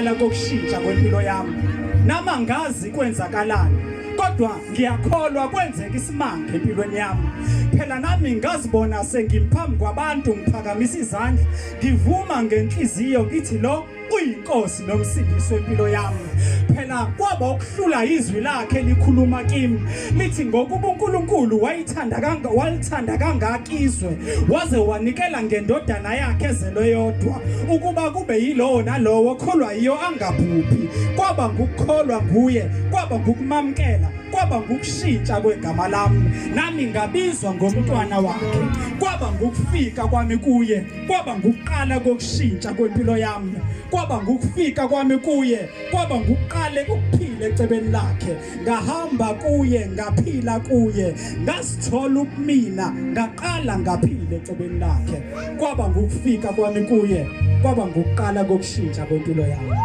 ngukuqala kokushintsha kwempilo yami. Nama ngazi kwenzakalani, kodwa ngiyakholwa kwenzeka isimanga empilweni yami. Phela nami ngazibona sengimphambi kwabantu ngiphakamisa izandla, ngivuma ngenhliziyo ngithi lo uyinkosi nomsindisi wempilo yami. Phela kwaba ukuhlula izwi lakhe likhuluma kimi lithi ngokuba uNkulunkulu wayithanda kanga walithanda kangaka izwe waze wanikela ngendodana yakhe ezelwe yodwa ukuba kube yilowo nalowo okholwa yiyo angabhubhi. Kwaba ngukukholwa nguye, kwaba ngukumamkela, kwaba ngukushintsha kwegama lami, nami ngabizwa ngomntwana wakhe. Kwaba ngukufika kwami kuye, kwaba ngukuqala kokushintsha kwempilo yami, kwaba ngukufika kwami kuye, kwaba ngukuqale ukuphila ecebeni lakhe. Ngahamba kuye, ngaphila kuye, ngazithola ubumina, ngaqala ngaphila ecebeni lakhe. Kwaba ngukufika kwami kuye, kwaba ngukuqala kokushintsha kwempilo yami.